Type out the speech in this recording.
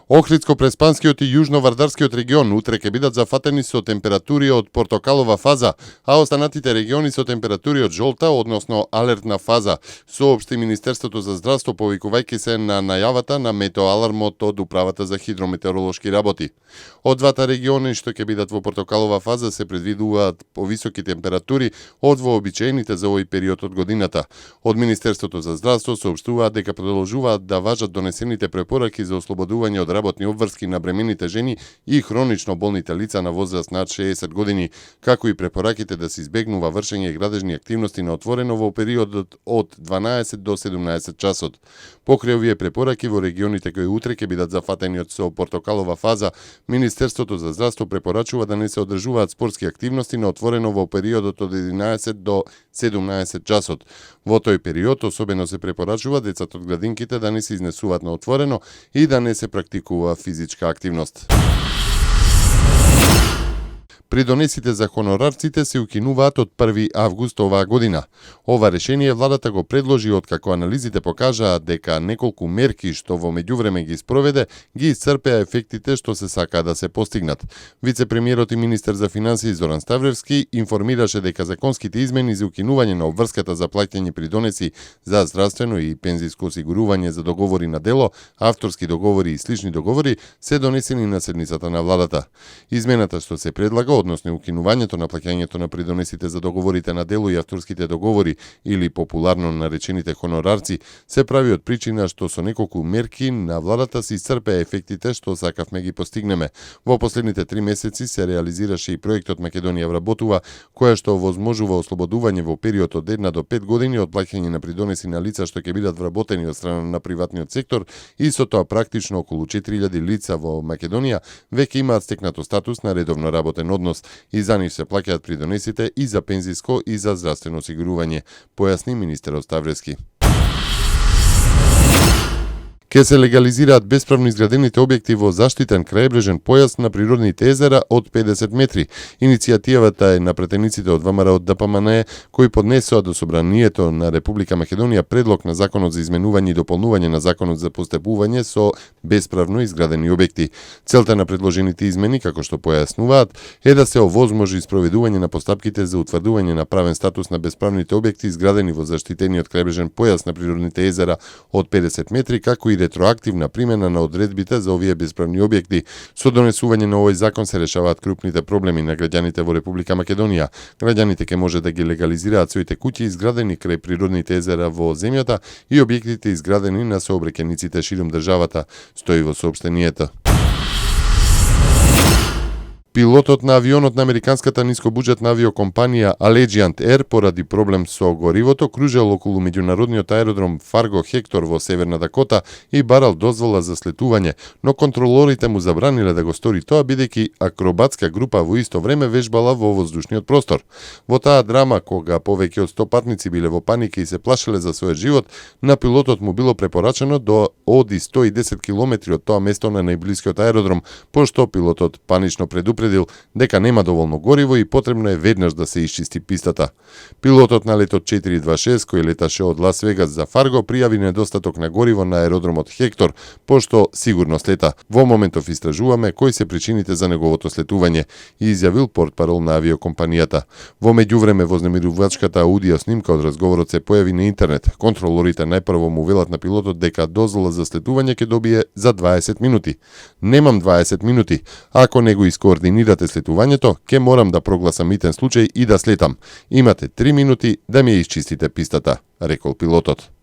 Охридско-Преспанскиот и Јужно-Вардарскиот регион утре ќе бидат зафатени со температури од портокалова фаза, а останатите региони со температури од жолта, односно алертна фаза, соопшти Министерството за здравство повикувајќи се на најавата на метеоалармот од Управата за хидрометеоролошки работи. Од двата региони што ќе бидат во портокалова фаза се предвидуваат повисоки температури од вообичаените за овој период од годината. Од Министерството за здравство соопштуваат дека продолжуваат да важат донесените препораки за ослободување од работни обврски на бремените жени и хронично болните лица на возраст над 60 години, како и препораките да се избегнува вршење и градежни активности на отворено во периодот од 12 до 17 часот. Покрај овие препораки во регионите кои утре ќе бидат зафатени од со портокалова фаза, Министерството за здравство препорачува да не се одржуваат спортски активности на отворено во периодот од 11 до 17 часот. Во тој период особено се препорачува децата од градинките да не се изнесуваат на отворено и да не се практикува физичка активност. Придонесите за хонорарците се укинуваат од 1 август оваа година. Ова решение владата го предложи откако анализите покажаат дека неколку мерки што во меѓувреме ги спроведе ги исцрпеа ефектите што се сака да се постигнат. Вице-премиерот и министер за финансии Зоран Ставревски информираше дека законските измени за укинување на обврската за плаќање придонеси за здравствено и пензиско осигурување за договори на дело, авторски договори и слични договори се донесени на седницата на владата. Измената што се предлага, односно укинувањето на плаќањето на придонесите за договорите на дело и авторските договори или популарно наречените хонорарци, се прави од причина што со неколку мерки на владата се исцрпеа ефектите што сакавме ги постигнеме. Во последните 3 месеци се реализираше и проектот Македонија вработува, која што овозможува ослободување во период од 1 до 5 години од плаќање на придонеси на лица што ќе бидат вработени од страна на приватниот сектор и со тоа практично околу 4000 лица во Македонија веќе имаат стекнато статус на редовно работен однос и за нив се плаќаат придонесите и за пензиско и за здравствено осигурување, појасни министерот Ставревски. Ке се легализираат бесправно изградените објекти во заштитен крајбрежен појас на природните езера од 50 метри. Иницијативата е на претениците од ВМРО од ДПМН кои поднесоа до Собранието на Република Македонија предлог на Законот за изменување и дополнување на Законот за постапување со бесправно изградени објекти. Целта на предложените измени, како што појаснуваат, е да се овозможи спроведување на постапките за утврдување на правен статус на бесправните објекти изградени во заштитениот крајбрежен појас на природните езера од 50 метри, како и ретроактивна примена на одредбите за овие бесправни објекти. Со донесување на овој закон се решаваат крупните проблеми на граѓаните во Република Македонија. Граѓаните ќе може да ги легализираат своите куќи изградени крај природните езера во земјата и објектите изградени на сообраќајниците ширум државата, стои во соопштението. Пилотот на авионот на американската нискобуџетна авиокомпанија Allegiant Air поради проблем со горивото кружел околу меѓународниот аеродром Фарго Хектор во Северна Дакота и барал дозвола за слетување, но контролорите му забраниле да го стори тоа бидејќи акробатска група во исто време вежбала во воздушниот простор. Во таа драма, кога повеќе од 100 патници биле во паника и се плашеле за својот живот, на пилотот му било препорачено да оди 110 километри од тоа место на најблискиот аеродром, пошто пилотот панично предупредил дека нема доволно гориво и потребно е веднаш да се исчисти пистата. Пилотот на летот 426 кој леташе од Лас Вегас за Фарго пријави недостаток на гориво на аеродромот Хектор, пошто сигурно слета. Во моментов истражуваме кои се причините за неговото слетување, и изјавил портпарол на авиокомпанијата. Во меѓувреме вознемирувачката аудио снимка од разговорот се појави на интернет. Контролорите најпрво му велат на пилотот дека дозвола за слетување ќе добие за 20 минути. Немам 20 минути. Ако не го искоординирате слетувањето, ќе морам да прогласам итен случај и да слетам. Имате 3 минути да ми ја исчистите пистата, рекол пилотот.